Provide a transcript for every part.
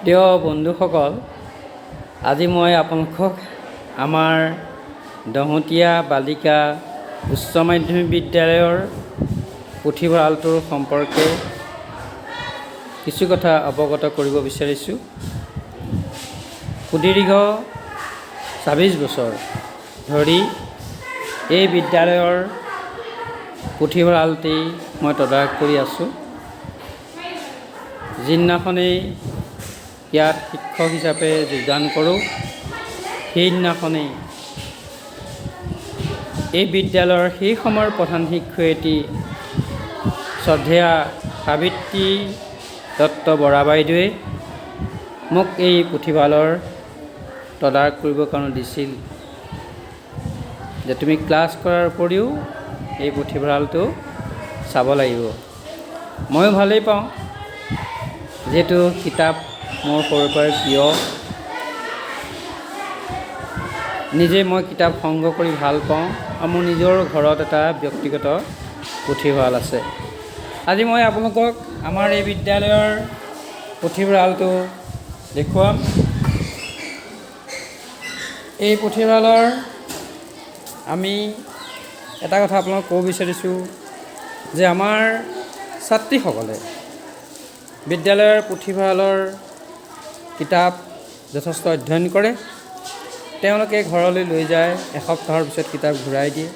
প্ৰিয় বন্ধুসকল, আজি মই আপোনালোকক আমাৰ দহোটীয়া বালিকা উচ্চ মাধ্যমিক বিদ্যালয়ৰ পুথিভঁৰালটোৰ সম্পৰ্কে কিছু কথা অৱগত কৰিব বিচাৰিছোঁ। সুদীৰ্ঘ 26 বছৰ ধৰি এই বিদ্যালয়ৰ পুথিভঁৰালটি মই তদাৰক কৰি আছোঁ। যিদিনাখনেই ইয়াত শিক্ষক হিচাপে যোগদান কৰোঁ, সেইদিনাখনেই এই বিদ্যালয়ৰ সেই সময়ৰ প্ৰধান শিক্ষয়িত্ৰী শ্ৰদ্ধেয়া সাবিত্ৰী দত্ত বৰা বাইদেৱে মোক এই পুথিভঁৰালৰ তদাৰক কৰিবৰ কাৰণে দিছিল যে তুমি ক্লাছ কৰাৰ উপৰিও এই পুথিভঁৰালটো চাব লাগিব। ময়ো ভালেই পাওঁ, যিহেতু কিতাপ মোৰ সৰুৰ পৰাই প্ৰিয়। নিজে মই কিতাপ সংগ্ৰহ কৰি ভাল পাওঁ আৰু মোৰ নিজৰ ঘৰত এটা ব্যক্তিগত পুথিভঁৰাল আছে। আজি মই আপোনালোকক আমাৰ এই বিদ্যালয়ৰ পুথিভঁৰালটো দেখুৱাম। এই পুথিভঁৰালৰ আমি এটা কথা আপোনালোকক ক'ব বিচাৰিছোঁ যে আমাৰ ছাত্ৰীসকলে বিদ্যালয়ৰ পুথিভঁৰালৰ কিতাপ যথেষ্ট অধ্যয়ন কৰে। তেওঁলোকে ঘৰলৈ লৈ যায়, এসপ্তাহৰ পিছত কিতাপ ঘূৰাই দিয়ে।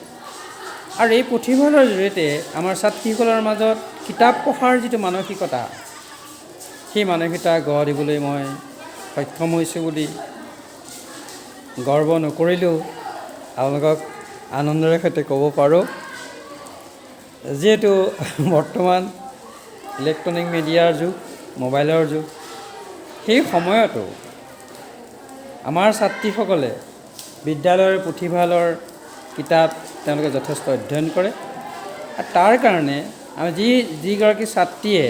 আৰু এই পুথিভঁৰালৰ জৰিয়তে আমাৰ ছাত্ৰীসকলৰ মাজত কিতাপ পঢ়াৰ যিটো মানসিকতা, সেই মানসিকতা গঢ় দিবলৈ মই সক্ষম হৈছোঁ বুলি গৰ্ব নকৰিলেও আপোনালোকক আনন্দৰে সৈতে ক'ব পাৰোঁ। যিহেতু বৰ্তমান ইলেক্ট্ৰনিক মিডিয়াৰ যুগ, মোবাইলৰ যুগ, সেই সময়তো আমাৰ ছাত্ৰীসকলে বিদ্যালয়ৰ পুথিভঁৰালৰ কিতাপ তেওঁলোকে যথেষ্ট অধ্যয়ন কৰে। আৰু তাৰ কাৰণে আমি যিগৰাকী ছাত্ৰীয়ে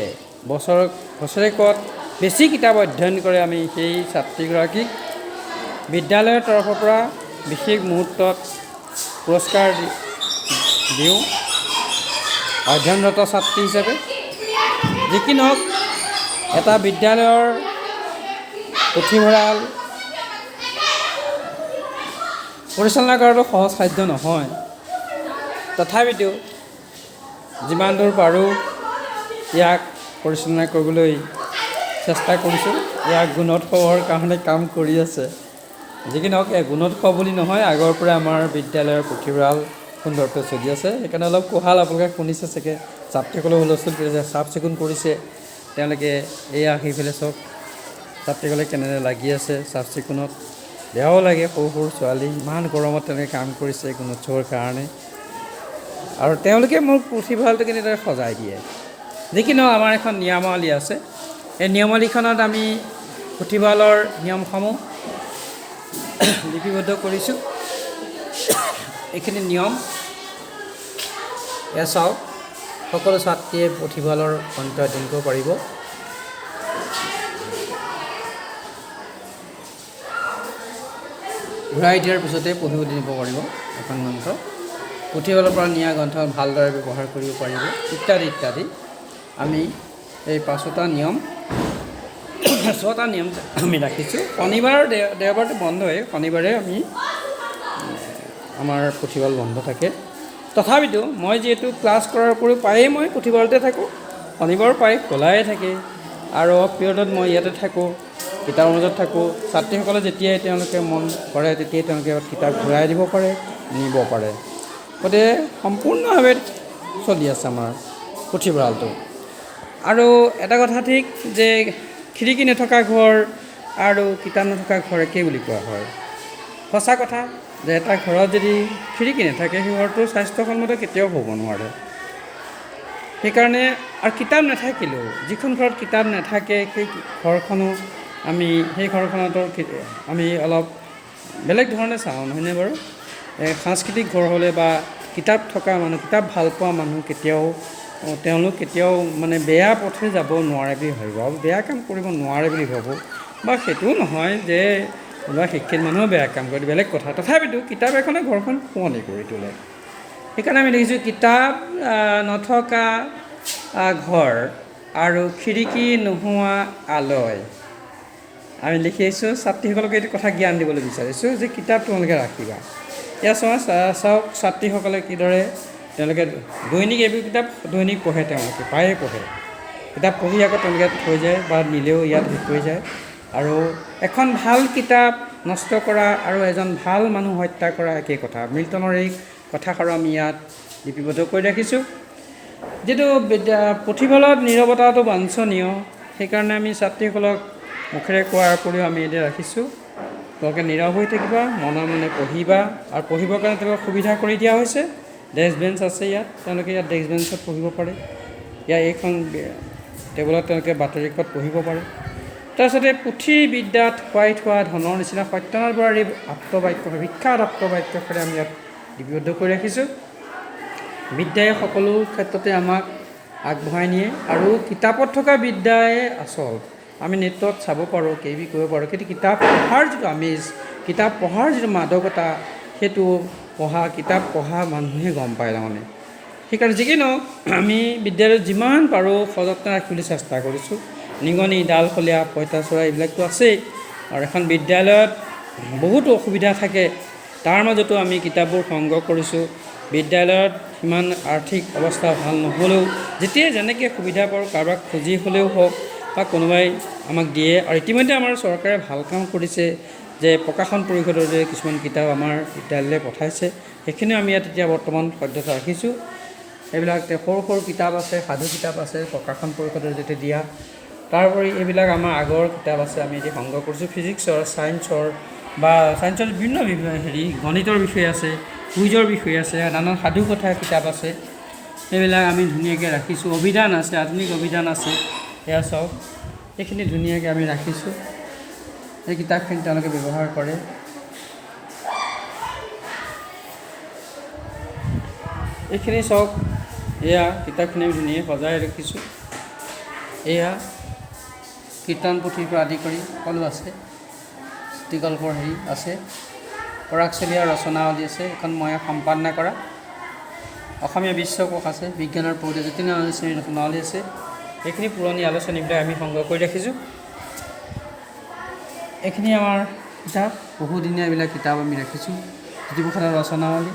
বছৰেকত বেছি কিতাপ অধ্যয়ন কৰে, আমি সেই ছাত্ৰীগৰাকীক বিদ্যালয়ৰ তৰফৰ পৰা বিশেষ মুহূৰ্তত পুৰস্কাৰ দিওঁ অধ্যয়নৰত ছাত্ৰী হিচাপে। যি কি নহওক, এটা বিদ্যালয়ৰ পুথিভঁৰাল পৰিচালনা কৰাটো সহজসাধ্য নহয়। তথাপিতো যিমান দূৰ পাৰোঁ ইয়াক পৰিচালনা কৰিবলৈ চেষ্টা কৰিছোঁ। ইয়াক গুণোৎসৱৰ কাৰণে কাম কৰি আছে। যি কি নহওক, ইয়াক গুণোৎসৱ বুলি নহয়, আগৰ পৰাই আমাৰ বিদ্যালয়ৰ পুথিভঁৰাল সুন্দৰকৈ চলি আছে। সেইকাৰণে অলপ কোহাল আপোনালোকে শুনিছে চাগে, ছাত্ৰীসকলেও হুলস্থুল কৰিছে, চাফ চিকুণ কৰিছে তেওঁলোকে। এয়া সেইফালে চাওক, ছাত্ৰীসকলে কেনেদৰে লাগি আছে চাফ চিকুণত। বেয়াও লাগে, সৰু সৰু ছোৱালী ইমান গৰমত তেওঁলোকে কাম কৰিছে গুণোৎসৱৰ কাৰণে। আৰু তেওঁলোকে মোক পুথিভঁৰালটো কেনেদৰে সজাই দিয়ে। যি কি নহওক, আমাৰ এখন নিয়মাৱলী আছে। এই নিয়মাৱলীখনত আমি পুথিভঁৰালৰ নিয়মসমূহ লিপিবদ্ধ কৰিছোঁ। এইখিনি নিয়ম এয়া চাওক, সকলো ছাত্ৰীয়ে পুথিভঁৰালৰ গ্ৰন্থ অধ্যয়ন কৰিব পাৰিব। ঘূৰাই দিয়াৰ পিছতে পঢ়িব দিব পাৰিব এখন গ্ৰন্থ। পুথিভঁৰালৰ পৰা নিয়া গ্ৰন্থ ভালদৰে ব্যৱহাৰ কৰিব পাৰিব, ইত্যাদি ইত্যাদি। আমি এই পাঁচটা নিয়ম, ছটা নিয়ম আমি ৰাখিছোঁ। শনিবাৰ দেওবাৰটো বন্ধ হয়, শনিবাৰে আমি আমাৰ পুথিভঁৰাল বন্ধ থাকে। তথাপিতো মই যিহেতু ক্লাছ কৰাৰ উপৰিও প্ৰায়ে মই পুথিভঁৰালতে থাকোঁ, শনিবাৰো প্ৰায় খোলাই থাকে আৰু অফ পিৰিয়ডত মই ইয়াতে থাকোঁ, কিতাপৰ মাজত থাকোঁ। ছাত্ৰীসকলে যেতিয়াই তেওঁলোকে মন কৰে তেতিয়াই তেওঁলোকে কিতাপ ঘূৰাই দিব পাৰে, নিব পাৰে। গতিকে সম্পূৰ্ণভাৱে চলি আছে আমাৰ পুথিভঁৰালটো। আৰু এটা কথা ঠিক যে খিৰিকী নথকা ঘৰ আৰু কিতাপ নথকা ঘৰ একেই বুলি কোৱা হয়। সঁচা কথা যে এটা ঘৰত যদি খিৰিকী নাথাকে, সেই ঘৰটো স্বাস্থ্যসন্মত কেতিয়াও হ'ব নোৱাৰে। সেইকাৰণে আৰু কিতাপ নাথাকিলেও, যিখন ঘৰত কিতাপ নাথাকে সেই ঘৰখনো আমি সেই ঘৰখনতো আমি অলপ বেলেগ ধৰণে চাওঁ, নহয়নে বাৰু? এই সাংস্কৃতিক ঘৰ হ'লে বা কিতাপ থকা মানুহ, কিতাপ ভাল পোৱা মানুহ কেতিয়াও তেওঁলোক কেতিয়াও মানে বেয়া পথে যাব নোৱাৰে বুলি ভাবোঁ, আৰু বেয়া কাম কৰিব নোৱাৰে বুলি ভাবোঁ। বা সেইটোও নহয় যে কোনোবা শিক্ষিত মানুহেও বেয়া কাম কৰে, বেলেগ কথা। তথাপিতো কিতাপ এখনে ঘৰখন শুৱনি কৰি তোলে। সেইকাৰণে আমি দেখিছোঁ কিতাপ নথকা ঘৰ আৰু খিৰিকী নোহোৱা আলয়। আমি লিখি আহিছোঁ। ছাত্ৰীসকলক এইটো কথা জ্ঞান দিবলৈ বিচাৰিছোঁ যে কিতাপ তোমালোকে ৰাখিবা। ইয়াত চোৱা, চাওক ছাত্ৰীসকলে কিদৰে তেওঁলোকে দৈনিক এইবোৰ কিতাপ দৈনিক পঢ়ে, তেওঁলোকে প্ৰায়ে পঢ়ে। কিতাপ পঢ়ি আকৌ তেওঁলোকে থৈ যায় বা নিলেও ইয়াত শেষ হৈ যায়। আৰু এখন ভাল কিতাপ নষ্ট কৰা আৰু এজন ভাল মানুহ হত্যা কৰা একেই কথা। মিল্টনৰ এই কথাষাৰো আমি ইয়াত লিপিবদ্ধ কৰি ৰাখিছোঁ। যিটো বিদ্যা পুথিভঁৰালত নীৰৱতাটো বাঞ্ছনীয়, সেইকাৰণে আমি ছাত্ৰীসকলক মুখেৰে কোৱাৰ উপৰিও আমি এতিয়া ৰাখিছোঁ, তোমালোকে নীৰৱ হৈ থাকিবা, মনে মনে পঢ়িবা। আৰু পঢ়িবৰ কাৰণে তেওঁলোকক সুবিধা কৰি দিয়া হৈছে। ডেস্ক বেঞ্চ আছে ইয়াত, তেওঁলোকে ইয়াত ডেস্ক বেঞ্চত পঢ়িব পাৰে। ইয়াৰ এইখন টেবুলত তেওঁলোকে বাতৰি কাকত পঢ়িব পাৰে। তাৰপিছতে পুথিৰ বিদ্যাত শুৱাই থোৱা ধনৰ নিচিনা সত্যনাথ বৰাৰ এই আপ্তবাক্য, বিখ্যাত আপ্তবাক্যষাৰে আমি ইয়াত লিপিবদ্ধ কৰি ৰাখিছোঁ। বিদ্যাই সকলো ক্ষেত্ৰতে আমাক আগবঢ়াই নিয়ে আৰু কিতাপত থকা বিদ্যাই আচল। আমি নেটত চাব পাৰোঁ, কিবি কৰিব পাৰোঁ, কিন্তু কিতাপ পঢ়াৰ যিটো আমেজ, কিতাপ পঢ়াৰ যিটো মাদকতা, সেইটো কিতাপ পঢ়া মানুহে গম পায় তাৰমানে। সেইকাৰণে যি কি নহওক, আমি বিদ্যালয়ত যিমান পাৰোঁ সযত্নে ৰাখিবলৈ চেষ্টা কৰিছোঁ। নিগনি, ডালশলীয়া, পঁইতাচোৰা এইবিলাকতো আছেই। আৰু এখন বিদ্যালয়ত বহুতো অসুবিধা থাকে, তাৰ মাজতো আমি কিতাপবোৰ সংগ্ৰহ কৰিছোঁ। বিদ্যালয়ত সিমান আৰ্থিক অৱস্থা ভাল নহ'লেও যেতিয়াই যেনেকৈ সুবিধা পাৰোঁ, কাৰোবাক খুজি হ'লেও হওক বা কোনোবাই আমাক দিয়ে। আৰু ইতিমধ্যে আমাৰ চৰকাৰে ভাল কাম কৰিছে যে প্ৰকাশন পৰিষদৰ যে কিছুমান কিতাপ আমাৰ বিদ্যালয়লৈ পঠাইছে, সেইখিনিও আমি ইয়াত এতিয়া বৰ্তমান সদ্যহতে ৰাখিছোঁ। এইবিলাক সৰু সৰু কিতাপ আছে, সাধু কিতাপ আছে প্ৰকাশন পৰিষদৰ যেতিয়া দিয়া। তাৰোপৰি এইবিলাক আমাৰ আগৰ কিতাপ আছে, আমি এতিয়া সংগ্ৰহ কৰিছোঁ। ফিজিক্সৰ, ছায়েন্সৰ বা ছায়েন্সৰ বিভিন্ন হেৰি গণিতৰ বিষয়ে আছে, কুইজৰ বিষয়ে আছে, নানান সাধু কথাৰ কিতাপ আছে। সেইবিলাক আমি ধুনীয়াকৈ ৰাখিছোঁ। অভিধান আছে, আধুনিক অভিধান আছে। সেয়া চাওক, সেইখিনি ধুনীয়াকৈ আমি ৰাখিছোঁ। এই কিতাপখিনি তেওঁলোকে ব্যৱহাৰ কৰে। এইখিনি চাওক, এয়া কিতাপখিনি আমি ধুনীয়াকৈ সজাই ৰাখিছোঁ। এয়া কীৰ্তন পুথিৰ পৰা আদি কৰি সকলো আছে। চুটিগল্পৰ হেৰি আছে, পৰাগ চলিহাৰ ৰচনাৱলী আছে, এখন মই সম্পাদনা কৰা। অসমীয়া বিশ্বকোষ আছে, বিজ্ঞানৰ পৌঢ় যতীন আলোচনী ৰচনাৱলী আছে। এইখিনি পুৰণি আলোচনীবিলাক আমি সংগ্ৰহ কৰি ৰাখিছোঁ। এইখিনি আমাৰ কিতাপ, বহুদিনীয়া এইবিলাক কিতাপ আমি ৰাখিছোঁ। জ্যোতিপ্ৰসাদৰ ৰচনাৱলী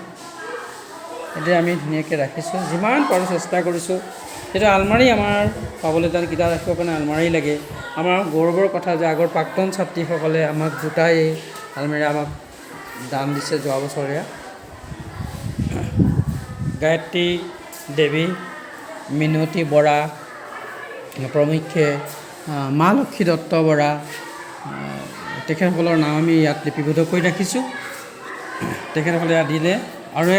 এতিয়া আমি ধুনীয়াকৈ ৰাখিছোঁ, যিমান পাৰোঁ চেষ্টা কৰিছোঁ। সেইটো আলমাৰি আমাৰ পাবলৈ টান, কিতাপ ৰাখিবৰ কাৰণে আলমাৰি লাগে। আমাৰ গৌৰৱৰ কথা যে আগৰ প্ৰাক্তন ছাত্ৰীসকলে আমাক গোটাই এই আলমাৰি আমাক দান দিছে যোৱা বছৰীয়া। গায়ত্ৰী দেৱী, মিনতি বৰা প্ৰমুখ্যে মা লক্ষী দত্ত বৰা, তেখেতসকলৰ নাম আমি ইয়াত লিপিবদ্ধ কৰি ৰাখিছোঁ। তেখেতসকলে ইয়াত দিলে। আৰু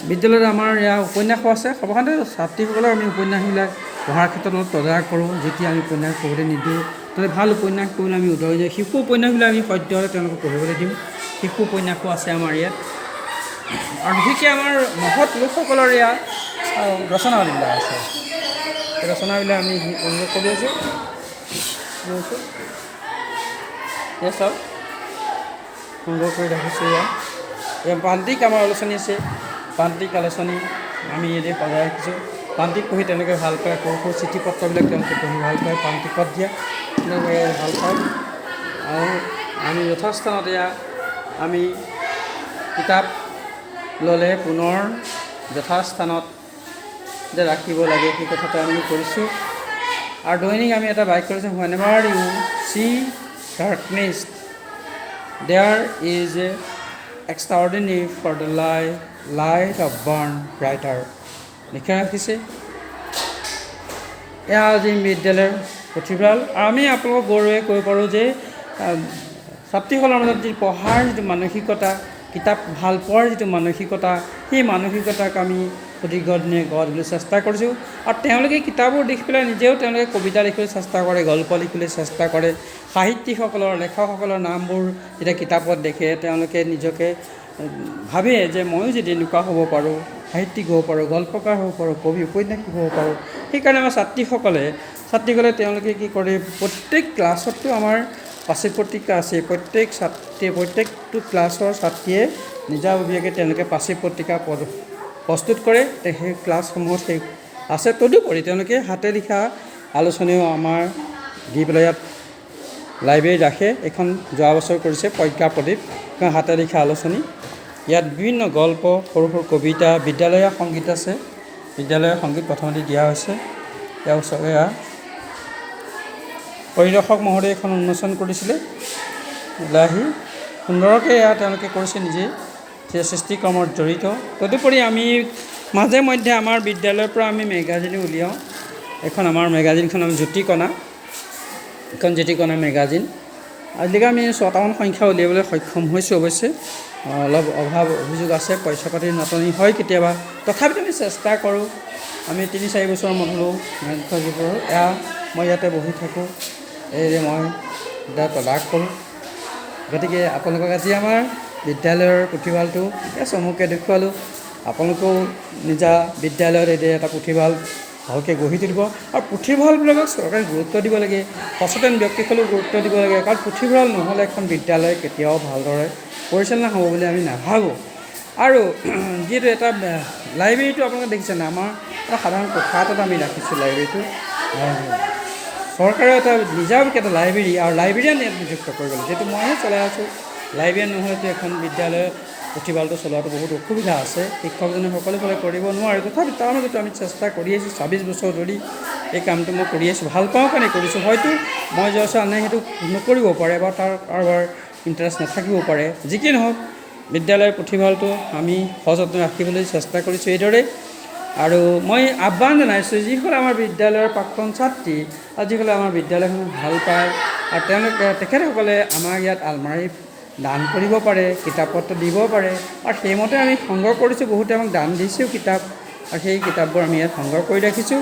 বিদ্যালয়ত আমাৰ ইয়াৰ উপন্যাসো আছে। সৰ্বসাধাৰণতে ছাত্ৰীসকলক আমি উপন্যাসবিলাক পঢ়াৰ ক্ষেত্ৰত অলপ তদাৰক কৰোঁ। যেতিয়া আমি উপন্যাস পঢ়িবলৈ নিদিওঁ, তাতে ভাল উপন্যাস পঢ়িলে আমি উদয় যায়। শিশু উপন্যাসবিলাক আমি সদ্যহতে তেওঁলোকক পঢ়িবলৈ দিওঁ। শিশু উপন্যাসো আছে আমাৰ ইয়াত। আৰু বিশেষকৈ আমাৰ মহৎ লোকসকলৰ ইয়াত ৰচনাৱলীবিলাক আছে। এই ৰচনাবিলাক আমি সংগ্ৰহ কৰি আছোঁ। এয়া চাওক, সংগ্ৰহ কৰি ৰাখিছোঁ। ইয়াত ইয়াত প্ৰান্তিক আমাৰ আলোচনী আছে। প্ৰান্তিক আলোচনী আমি ইয়াতে সজাই ৰাখিছোঁ। প্ৰান্তিক পঢ়ি তেওঁলোকে ভাল পায়। সৰু সৰু চিঠি পত্ৰবিলাক তেওঁলোকে পঢ়ি ভাল পায়। প্ৰান্তিকত দিয়া তেওঁলোকে ভাল পায়। আৰু আমি যথাস্থানত এয়া আমি কিতাপ ল'লে পুনৰ যথাস্থানত যে ৰাখিব লাগে, সেই কথাটো আমি কৰিছোঁ। আৰু দৈনিক আমি এটা বাক্য কৰিছোঁ, whenever you see darkness there is a extraordinary for the light of burn brighter লিখা ৰাখিছে। এয়া আজি বিদ্যালয়ৰ পুথিভঁৰাল। আৰু আমি আপোনালোকক গৌৰৱে ক'ব পাৰোঁ যে ছাত্ৰীসকলৰ মাজত যি পঢ়াৰ যিটো মানসিকতা, কিতাপ ভাল পোৱাৰ যিটো মানসিকতা, সেই মানসিকতাক আমি সুদীৰ্ঘ দিনে গঢ় দিবলৈ চেষ্টা কৰিছোঁ। আৰু তেওঁলোকে কিতাপবোৰ দেখি পেলাই নিজেও তেওঁলোকে কবিতা লিখিবলৈ চেষ্টা কৰে, গল্প লিখিবলৈ চেষ্টা কৰে। সাহিত্যিকসকলৰ, লেখকসকলৰ নামবোৰ যেতিয়া কিতাপত দেখে, তেওঁলোকে নিজকে ভাবে যে ময়ো যদি এনেকুৱা হ'ব পাৰোঁ, সাহিত্যিক হ'ব পাৰোঁ, গল্পকাৰ হ'ব পাৰোঁ, কবি উপন্যাসিক হ'ব পাৰোঁ। সেইকাৰণে আমাৰ ছাত্ৰীসকলে তেওঁলোকে কি কৰে, প্ৰত্যেক ক্লাছততো আমাৰ পাচিক পত্ৰিকা আছে। প্ৰত্যেক ছাত্ৰীয়ে, প্ৰত্যেকটো ক্লাছৰ ছাত্ৰীয়ে নিজাববীয়াকৈ তেওঁলোকে পাচিক পত্ৰিকা প্ৰস্তুত কৰে। সেই ক্লাছসমূহত সেই আছে। তদুপৰি তেওঁলোকে হাতে লিখা আলোচনীও আমাৰ দি পেলাই ইয়াত লাইব্ৰেৰীত ৰাখে। এইখন যোৱা বছৰ কৰিছে প্ৰজ্ঞা প্ৰদীপ, এখন হাতে লিখা আলোচনী। ইয়াত বিভিন্ন গল্প, সৰু সৰু কবিতা, বিদ্যালয়ৰ সংগীত আছে। বিদ্যালয়ৰ সংগীত প্ৰথমতে দিয়া হৈছে। ইয়াৰ ওচৰ এয়া পৰিদৰ্শক মহোদয়ে এখন উন্মোচন কৰিছিলে ওলাই আহি সুন্দৰকৈ। এয়া তেওঁলোকে কৰিছে নিজেই সৃষ্টিকৰ্মত জড়িত। তদুপৰি আমি মাজে মধ্যে আমাৰ বিদ্যালয়ৰ পৰা আমি মেগাজিনো উলিয়াওঁ। এখন আমাৰ মেগাজিনখন নাম জ্যোতিকণা। এখন জ্যোতিকণা মেগাজিন আজিলৈকে আমি 6টামান সংখ্যা উলিয়াবলৈ সক্ষম হৈছোঁ। অৱশ্যে অলপ অভাৱ অভিযোগ আছে, পইচা পাতিৰ নাটনি হয় কেতিয়াবা, তথাপিতো আমি চেষ্টা কৰোঁ। আমি 3-4 বছৰৰ মূৰত হ'লেও কৰোঁ। এয়া মই ইয়াতে বহি থাকোঁ, এই মই তদাৰক কৰোঁ। গতিকে আপোনালোকক আজি আমাৰ বিদ্যালয়ৰ পুথিভঁৰালটো চমুকৈ দেখুৱালোঁ। আপোনালোকেও নিজা বিদ্যালয়ত এতিয়া এটা পুথিভঁৰাল ভালকৈ গঢ়ি তুলিব আৰু পুথিভঁৰালবিলাকক চৰকাৰে গুৰুত্ব দিব লাগে, সচেতন ব্যক্তিসকলেও গুৰুত্ব দিব লাগে। কাৰণ পুথিভঁৰাল নহ'লে এখন বিদ্যালয় কেতিয়াও ভালদৰে পৰিচালনা হ'ব বুলি আমি নাভাবোঁ। আৰু যিহেতু এটা লাইব্ৰেৰীটো আপোনালোকে দেখিছে নাই, আমাৰ এটা সাধাৰণ কোঠা এটাত আমি ৰাখিছোঁ লাইব্ৰেৰীটো। চৰকাৰে এটা নিজাববীয়াকৈ এটা লাইব্ৰেৰী আৰু লাইব্ৰেৰীয়ান ইয়াত নিযুক্ত কৰিব লাগে। যিহেতু মইহে চলাই আছোঁ, লাইব্ৰেৰীয়ান নহ'লেতো এখন বিদ্যালয় পুথিভঁৰালটো চলোৱাটো বহুত অসুবিধা আছে। শিক্ষকজনে সকলো ফালে কৰিব নোৱাৰে, তথাপি তাৰ মাজতো আমি চেষ্টা কৰি আহিছোঁ। 26 বছৰ ধৰি এই কামটো মই কৰি আছোঁ, ভাল পাওঁ কাৰণে কৰিছোঁ। হয়তো মই যোৱা আনে সেইটো নকৰিব পাৰে বা তাৰ কাৰোবাৰ ইণ্টাৰেষ্ট নাথাকিব পাৰে। যি কি নহওক, বিদ্যালয়ৰ পুথিভঁৰালটো আমি সযত্নে ৰাখিবলৈ চেষ্টা কৰিছোঁ এইদৰে। আৰু মই আহ্বান জনাইছোঁ যিসকলে আমাৰ বিদ্যালয়ৰ প্ৰাক্তন ছাত্ৰী আৰু যিসকলে আমাৰ বিদ্যালয়খন ভাল পায় আৰু তেওঁলোকে তেখেতসকলে আমাৰ ইয়াত আলমাৰী দান কৰিব পাৰে, কিতাপ পত্ৰ দিব পাৰে আৰু সেইমতে আমি সংগ্ৰহ কৰিছোঁ। বহুতে আমাক দান দিছেও কিতাপ আৰু সেই কিতাপবোৰ আমি ইয়াত সংগ্ৰহ কৰি ৰাখিছোঁ।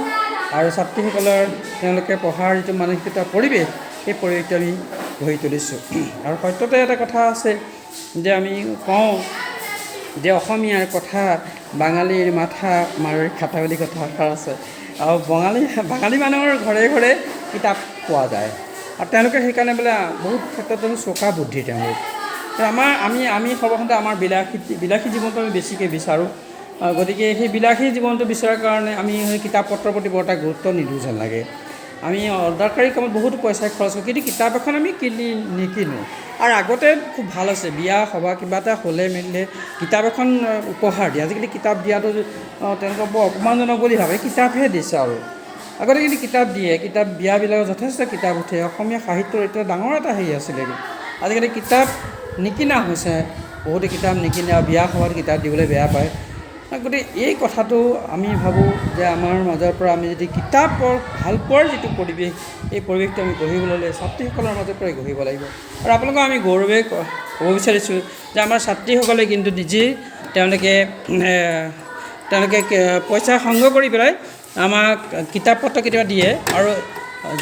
আৰু ছাত্ৰীসকলৰ তেওঁলোকে পঢ়াৰ যিটো মানসিকতা পৰিৱেশ, সেই পৰিৱেশটো আমি গঢ়ি তুলিছোঁ। আৰু সত্যতে এটা কথা আছে যে আমি কওঁ যে অসমীয়াৰ কথা বাঙালীৰ মাথা মাৰোৱাৰীৰ খাতা বুলি কথা এষাৰ আছে। আৰু বাঙালী মানুহৰ ঘৰে ঘৰে কিতাপ পোৱা যায় আৰু তেওঁলোকে সেইকাৰণে বোলে বহুত ক্ষেত্ৰত চোকা বুদ্ধি তেওঁলোক। আমাৰ আমি আমি সৰ্বসাধাৰণতে আমাৰ বিলাসী জীৱনটো আমি বেছিকৈ বিচাৰোঁ। গতিকে সেই বিলাসী জীৱনটো বিচৰাৰ কাৰণে আমি সেই কিতাপ পত্ৰৰ প্ৰতি বৰ এটা গুৰুত্ব নিদিওঁ যেন লাগে। আমি অদৰকাৰী কামত বহুত পইচা খৰচ কৰোঁ, কিন্তু কিতাপ এখন আমি কিনি নিকিনো। আৰু আগতে খুব ভাল আছে, বিয়া সভা কিবা এটা হ'লে মেলিলে কিতাপ এখন উপহাৰ দিয়ে। আজিকালি কিতাপ দিয়াটো তেওঁলোকৰ বৰ অপমানজনক বুলি ভাবে, কিতাপহে দিছে। আৰু আগতে কিন্তু কিতাপ দিয়ে, কিতাপ বিয়াবিলাকত যথেষ্ট কিতাপ উঠে। অসমীয়া সাহিত্যৰ এটা ডাঙৰ এটা হেৰি আছিলে। আজিকালি কিতাপ নিকিনা হৈছে, বহুতে কিতাপ নিকিনে আৰু বিয়া সভাত কিতাপ দিবলৈ বেয়া পায়। গতিকে এই কথাটো আমি ভাবোঁ যে আমাৰ মাজৰ পৰা আমি যদি কিতাপৰ ভালপোৱাৰ যিটো পৰিৱেশ, এই পৰিৱেশটো আমি গঢ়িবলৈ হ'লে ছাত্ৰীসকলৰ মাজৰ পৰাই গঢ়িব লাগিব। আৰু আপোনালোকক আমি গৌৰৱে ক'ব বিচাৰিছোঁ যে আমাৰ ছাত্ৰীসকলে কিন্তু নিজেই তেওঁলোকে পইচা সংগ্ৰহ কৰি পেলাই আমাক কিতাপ পত্ৰ কেতিয়াবা দিয়ে। আৰু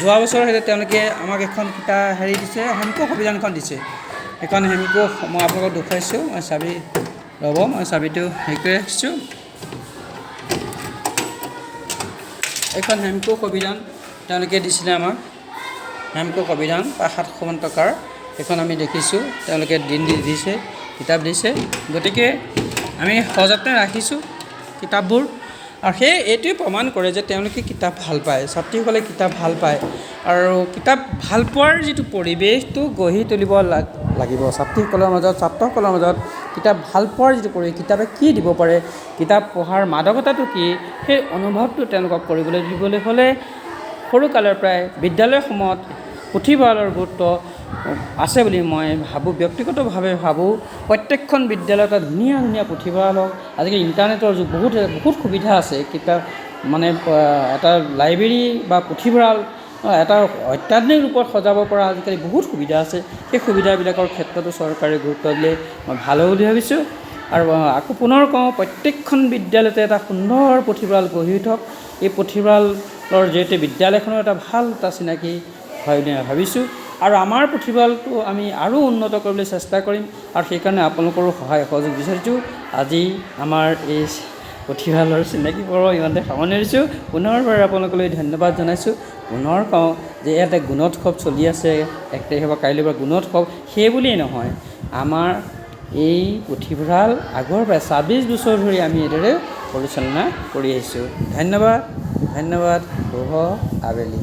যোৱা বছৰ সেইটো তেওঁলোকে আমাক এখন কিতাপ হেৰি দিছে, হেমকোষ অভিযানখন দিছে। সেইখন হেমকোষ মই আপোনালোকক দেখুৱাইছোঁ। মই চাবি ৰ'ব, মই চাবিটো হেৰি কৰি ৰাখিছোঁ। এইখন হেমকোষ অভিধান তেওঁলোকে দিছিলে আমাক, হেমকোষ অভিধান প্ৰায় 700মান টকাৰ সেইখন আমি দেখিছোঁ। তেওঁলোকে দিন দি দিছে, কিতাপ দিছে। গতিকে আমি সযত্নে ৰাখিছোঁ কিতাপবোৰ। আৰু সেই এইটোৱে প্ৰমাণ কৰে যে তেওঁলোকে কিতাপ ভাল পায়, ছাত্ৰীসকলে কিতাপ ভাল পায়। আৰু কিতাপ ভাল পোৱাৰ যিটো পৰিৱেশটো গঢ়ি তুলিব লাগিব ছাত্ৰীসকলৰ মাজত, ছাত্ৰসকলৰ মাজত কিতাপ ভাল পোৱাৰ যিটো পৰিৱেশ, কিতাপে কি দিব পাৰে, কিতাপ পঢ়াৰ মাদকতাটো কি, সেই অনুভৱটো তেওঁলোকক কৰিবলৈ দিবলৈ হ'লে সৰুকালৰ পৰাই বিদ্যালয়সমূহত পুথিভঁৰালৰ গুৰুত্ব আছে বুলি মই ভাবোঁ, ব্যক্তিগতভাৱে ভাবোঁ। প্ৰত্যেকখন বিদ্যালয়ত এটা ধুনীয়া ধুনীয়া পুথিভঁৰাল হওক। আজিকালি ইণ্টাৰনেটৰ যুগ, বহুত বহুত সুবিধা আছে। কিতাপ মানে এটা লাইব্ৰেৰী বা পুথিভঁৰাল এটা অত্যাধুনিক ৰূপত সজাব পৰা আজিকালি বহুত সুবিধা আছে। সেই সুবিধাবিলাকৰ ক্ষেত্ৰতো চৰকাৰে গুৰুত্ব দিলে মই ভাল হ'ব বুলি ভাবিছোঁ। আৰু আকৌ পুনৰ কওঁ, প্ৰত্যেকখন বিদ্যালয়তে এটা সুন্দৰ পুথিভঁৰাল গঢ়ি উঠক। এই পুথিভঁৰালৰ জৰিয়তে বিদ্যালয়খনৰ এটা ভাল এটা চিনাকি হয় বুলি ভাবিছোঁ। আৰু আমাৰ পুথিভঁৰালটো আমি আৰু উন্নত কৰিবলৈ চেষ্টা কৰিম আৰু সেইকাৰণে আপোনালোকৰো সহায় সহযোগ বিচাৰিছোঁ। আজি আমাৰ এই পুথিভঁৰালৰ চিনাকি পৰ্ব ইমানতে সামৰণি মাৰিছোঁ। পুনৰবাৰ আপোনালোকলৈ ধন্যবাদ জনাইছোঁ। পুনৰ কওঁ যে ইয়াতে গুণোৎসৱ চলি আছে, 1 তাৰিখৰ পৰা কাইলৈৰ পৰা গুণোৎসৱ। সেই বুলিয়েই নহয়, আমাৰ এই পুথিভঁৰাল আগৰ পৰাই 26 বছৰ ধৰি আমি এইদৰে পৰিচালনা কৰি আহিছোঁ। ধন্যবাদ, ধন্যবাদ, শুভ আবেলি।